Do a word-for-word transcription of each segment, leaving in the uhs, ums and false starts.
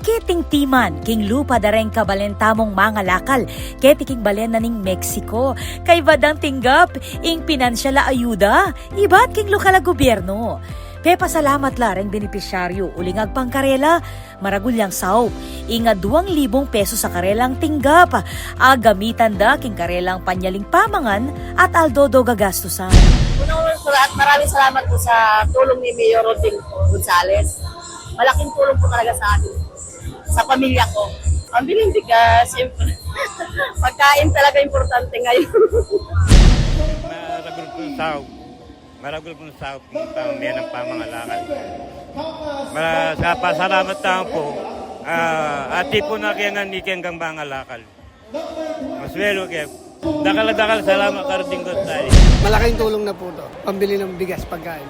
Keting timan king lupa da reng kabalen tamung mangalakal keti king balen na ning Mexico, kaybat dang tinggap ing pinansyal a ayuda ibat king lokal a gobyerno. Pepasalamat la reng benepisyaryu uling agpang karela maragul yang saup ing aduang libung pesos a karelang tinggap a gamitan da king karelang panyaling pamangan at aldo-aldo gagastusan. Unang-una po lahat, maraming salamat po sa tulong ni Mayor Roding Gonzales. Malaking tulong po talaga sa akin, sa pamilya ko. Pambiling bigas, siyempre. Pagkain talaga importante ngayon. Maragul pung saup. Maragul pung saup king pamamayan ning pamangalakal. Mara-, sa pasalamat tamu po, ah, ati po na kaya nga ni keng mangalakal. Masuelu ke. Dakal-dakal salamat, Carding Gonzales. Malaking tulong na po 'to. Pambili ng bigas, pagkain.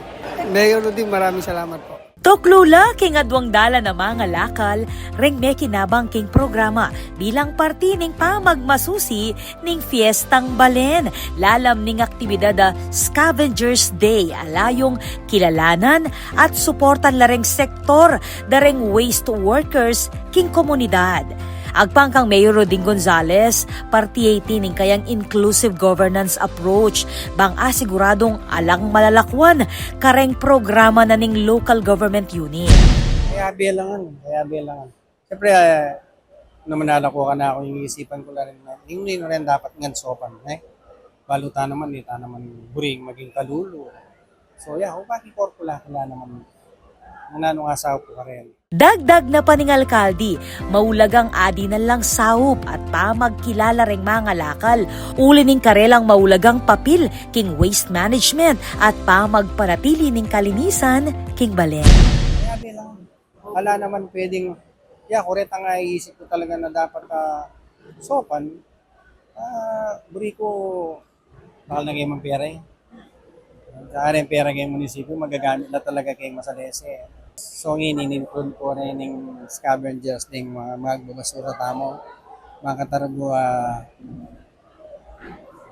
Mayor Roding, maraming salamat po. Tuklu la king aduang dalan a mangalakal reng mekinabang king programa bilang parti ning pamagmasusi ning Fiestang Balen, lalam ning aktibidad a Scavengers Day a layung kilalanan at suportan la reng sektor da reng waste workers king komunidad. Agpang kang Mayor Roding Gonzales, parti ya iti ning kayang inclusive governance approach, bang asiguradung alang malalakwan kareng programa na ning local government unit. Kaya belangan, kaya belangan. Siyempre, ah, naman nalakuan na aku, ing isipan ku la rin na, ing nino rin dapat ngan saupan, eh. Balu ta naman, di ta naman buring maging kalulu. So, yeah, o bakit korpula ka la naman? Nananu nga saup ku karin? Dagdag na pa ning alkalde, maulagang adinan lang saup at pamagkilala reng mangalakal, uli ning karelang maulagang papil king waste management at pamagpanatili ning kalinisan king balen. Kaya belangan, ala naman pwedeng, ya, kureta nga isip ku talaga na dapat, ah, saupan, ah, buri ku, bakal na keng pera, eh. Sa aring pera keng munisipyu, magagamit na talaga keng masalese. So, ngeni, in-include ku rin ing scavengers ding mga magbabasura tamu. Makatargu, ah,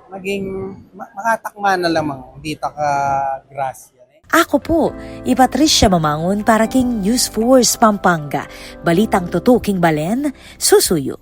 maging ma-, makatakma na lamang, di ta ka grasya, eh. Aku po, i Patricia Mamangun para king News Force Pampanga. Balitang tutu king balen, susuyu.